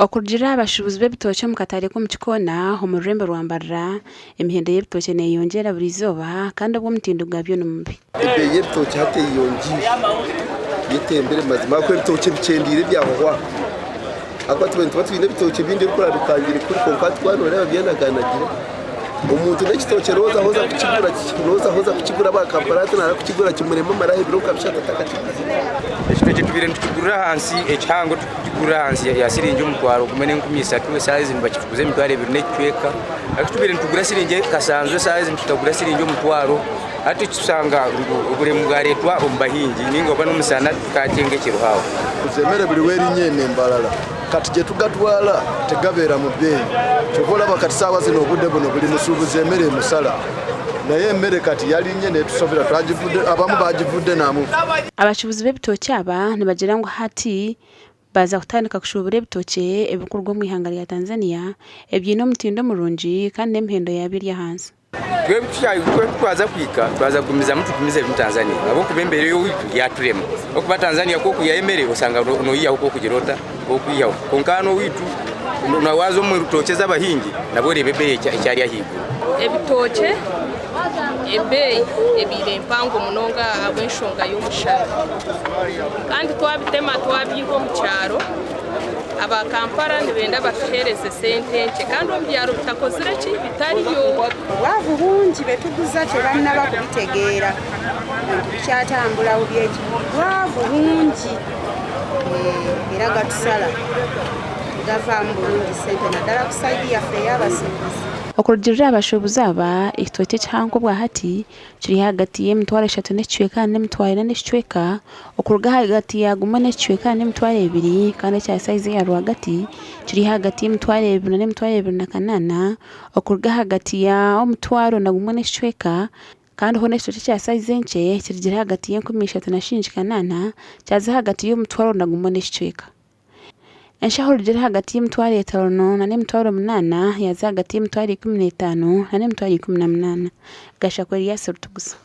Okurugiirira aha bashuubuzi b'ebitookye omu katare k'omu Kikoona omu rurembo rwa Mbarara, emihendo y'ebitookye neyeyongyera buri izooba kandi obwo omutindo gwabyo ni mubi. Ebeeyi y'ebitookye hati eyeyongyeire yetembire mazima ahakuba ebitookye bikyendeire byahwa ahakuba tubaire nituba twine ebitookye bingi orikureeba bikangire kuri kwonka hati waaba noreeba byenaganagire. Omuntu n'ekitookye nooza hoza kukigura nooza hoza kukigura aba Kampala hati naara kukigura kimurema amaraho ebiro nka bishatu atakakiguzire. Ekitookye tubaire nitukigurira ahansi ekihango tukukigurira ahansi ya siringi omutwaro gumwe n'enkumi ishatu esaaha ezi nibakituguza emitwaro ebiri n'ekicweka. Hati tubaire nitugura siringi kashanju esaaha ezi nitukagura siringi omutwaro. Hati tushanga ngu oburemu bwareetwa omu bahingi nainga oba n'omushana tukakyenga ekiriho aho. Emere buri w'erinnya eno embarara kati gye tugatwara tegabeera mu bbeeyi kyova olaba kati saawa zino obudde buno buli musuubuzi emere emusala naye emmere kati yalinnye netusobera twagivudde abamu bagivudde namu. Abashuubuzi b'ebitookye aba nibagira ngu hati baaza kutandika kushuubura ebitookye ebirikuruga omu ihanga rya Tanzania ebiine omutindo murungi kandi n'emihendo yaabyo eri ahansi. Twebwe twaza kuhika twaza kugumizamu tugumize omu Tanzania ahabw'okuba embeera ey'owaitu yaturema. Ahabw'okuba Tanzania ku orikwihayo emere osanga noyihaho ku orikugira ota? Ku orikwihaho. Kwonka hanu owaitu na waaza omu rutookye ez'abahingi nabwo oreeba ebeeyi ekyari ahaiguru. Ebitookye ebeeyi ebaire mpango munonga ahabw'enshonga y'omushana. Kandi twabitema twabyiha omu kyaro, aba Kampala nibenda batuheereze sente nkye kandi omu byaro bitakozire ki? Bitariyo. Obwavu bungi betuguza tebanaba kubitegeera ebintu bikyatambura bubi eki bwavu bungi era gatusala tigavaamu burungi sente naddala ku sayidi yaffe eyabasuubuzi. Okurugiirira aha bashuubuzi aba, ekitookye ekihango obwahati Kiri ahagati y'emitwaro eshatu n'ekicweka n'emitwaro ena n'ekicweka, okuruga ahagati ya gumwe n'ekicweka n'emitwaro ebiri, kandi ekya sayizi eya rwagati kiri ahagati y'emitwaro ebiri n'emitwaro ebiri na kanaana, okuruga ahagati ya omutwaro na gumwe n'ekicweka, kandi hoona ekitookye ekya sayizi enkye kirugire ahagati y'enkumi ishatu na shilingi kanaana kyaza ahagati y'omutwaro na gumwe n'ekicweka. Enshaho erugire ahagati y'emitwaro etaano n'emitwaro munaana yaaza ahagati y'emitwaro ikumineetaano n'emitwaro ikuminamunaana. Gashakwa Erias Rutugusa.